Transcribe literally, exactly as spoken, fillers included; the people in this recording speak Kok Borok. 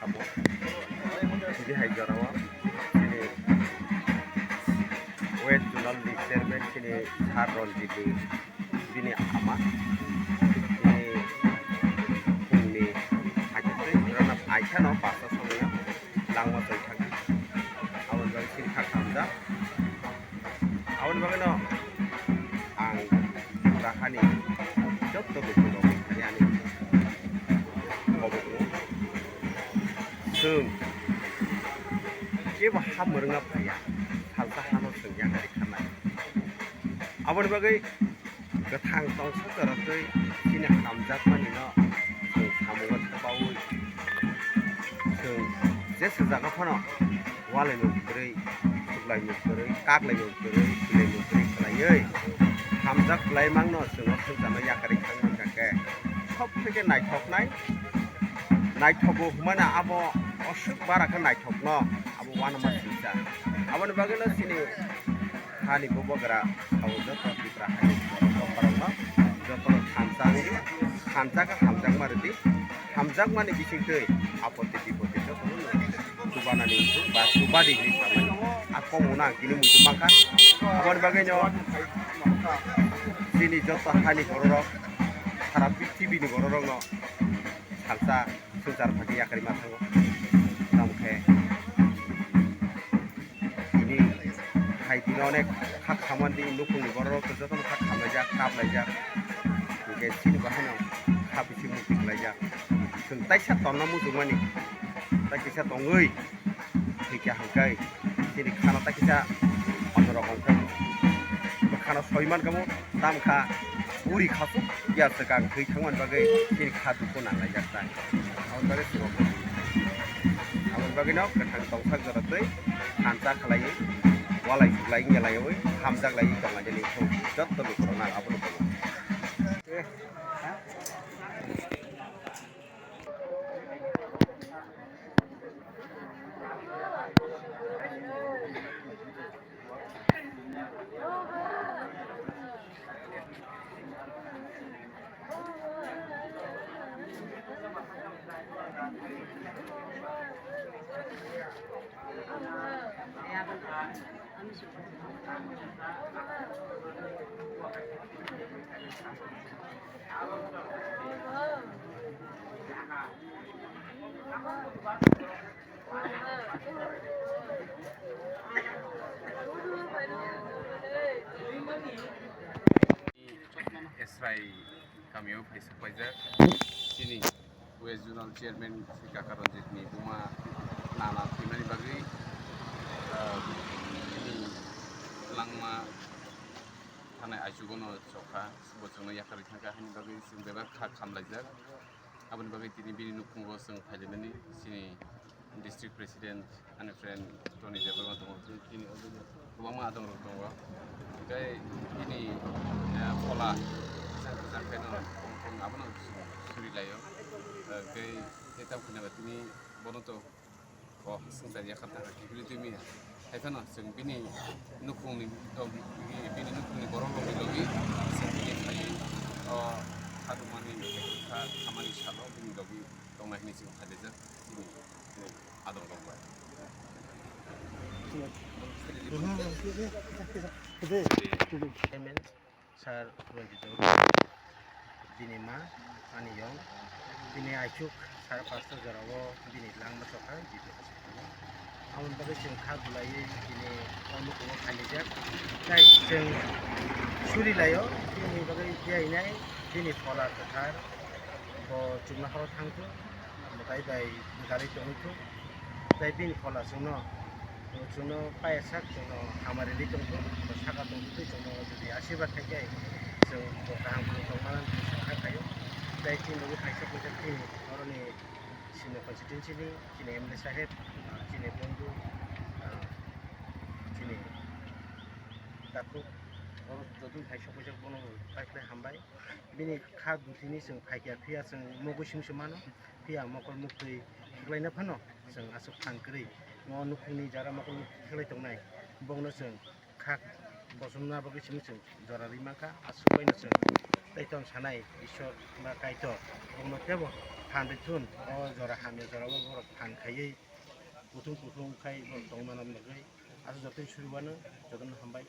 Amo, chini hai jorao, chini West Zonal ni chairman, chini Sir Ranjit ni bini ama, bini phungni hakhe tei rana aithano pasta somoi langma chai thangkha. Aboni bagwi chini kha khamjak. Aboni bagwino ang Tripura hani jotto lukurokni thani ani kobokno chwng jebo ha mwrwngna phaiya, salsa hano chwng yakari khanai. Aboni bagwi kwthang tongsa jora twi chini hamjakmani no chwng samungo thepaui chwng jesa jaga phano walaimung kwrwi, suklaimung kwrwi, kaklaimung kwrwi, swilaimung kwrwi khlaiwi hamjak kwlaimangno chwng o swngcharno yakarwi thangmani khe sob theke naithoknai, naithogo hwnmano abo aswk bara khe naithokno abo uanama swngchar. Aboni bagwino chini hani bubagra sao joto Tripura hani borok rokno jotono thansa wngwi thansa khe hamjakma rwdi, hamjakmani bisingtwi apotti bipotti jotono chubanani wngkuk ba chubadi hinwi samani a kokno ang tini muitu mankha. Aboni bagwino chini joto hani bororok sara prithibini bororokno salsa swngchar phagi yakarwi ma thango. Tamo khe tini hai dino onek kha khamani nukhungni bororok jotono kha khamlaijak, kaplaijak. Hinkhe chini bahaino kha bisi muchung laijak. Chwng taisa tonna muchungmani, tai kisa tongwi thwikha hwnkhe chini khano tai kisa onno rokong khe khano soi mankha mo. Tamkha uri khasuk ya swkang thwi thangmani bagwi chini kha dukhu nanglaijak ta. Aboni bagwi swrwng aboni bagwino kwthang tongthak jora twi thansa khlaiwi walai suklai wngya laiwi hamjak laiwi tonglaijani wngkha jotto lukurokno ang abono bono. Esrai kamio phaisa paijak chini West Zonal Chairman Sri Kaka Ranjit ni buma nana thwimani bagwi, ah, chini langma thanai aichugo no chokha, bo chwngno yakarwi thangkha, haini bagwi chwng bebak kha khamlaijak. Aboni bagwi tini bini nukhungo chwng phailaimani chini district president ani friend Tony Debbarma tongo, tini already kwbangma adongrok tongo. Tei bini, eh, phola kwchang kwchang khe no tong tong abono suri laio. Eh, tei tei tamo khe tini bono to o swngchar yakarta kiphilwi twi manya. Hai phano chwng bini nukhungni, o, bini nukhungni borok rokni logi chwng bini khai o kha rwmani kha khamani salo bini logi tongnai hwnwi chwng phailaijak chini adongrok bai. Sir Ranjit Debbarma, bini ma, ani yong, bini aichuk sar pasta jorao bini langma chokha, jitu hospital o. Aboni bagwi chwng kha bulaiwi bini o nukhungo phailaijak. Tei chwng suri laio, bini bagwi diyainai bini phola kwthar, bo chuknohoro thangthok, mwtai bai gwdalwi tongwi thok. Tei bini phola chwngno, chwngno paiyasak chwngno hamari rwi tongthok, bo saka tongthok tei chwngno jodi asirwad khaikhe chwng bo kaham phano tongmani hwnwi sakha khaio. Tei chini bagwi kaisa kisa chini oroni senior constituency ni chini M L A saheb, ah, chini bondhu, ah, chini takhuk, oro joto hai sokphaijak bono bai khlai hambai. Bini kha dutini chwng phaikha, phiya chwng mugwi simi se mano, phiya mokol muktwi khiklaina phano chwng aswk phan kwrwi. O nukhungni jara mokol muktwi khiklai tongnai, bokno chwng kha bosomna bagwi simi chwng jora rwi mankha, aswk baino chwng Kaitor sanai Ishwar ba Kaitor, bongno tebo phan rithun, o jora hamya jora o borok phan khaiwi kuthum kuthum khai borok tongmano bagwi, aswk jotoni suriwano jotono hambai.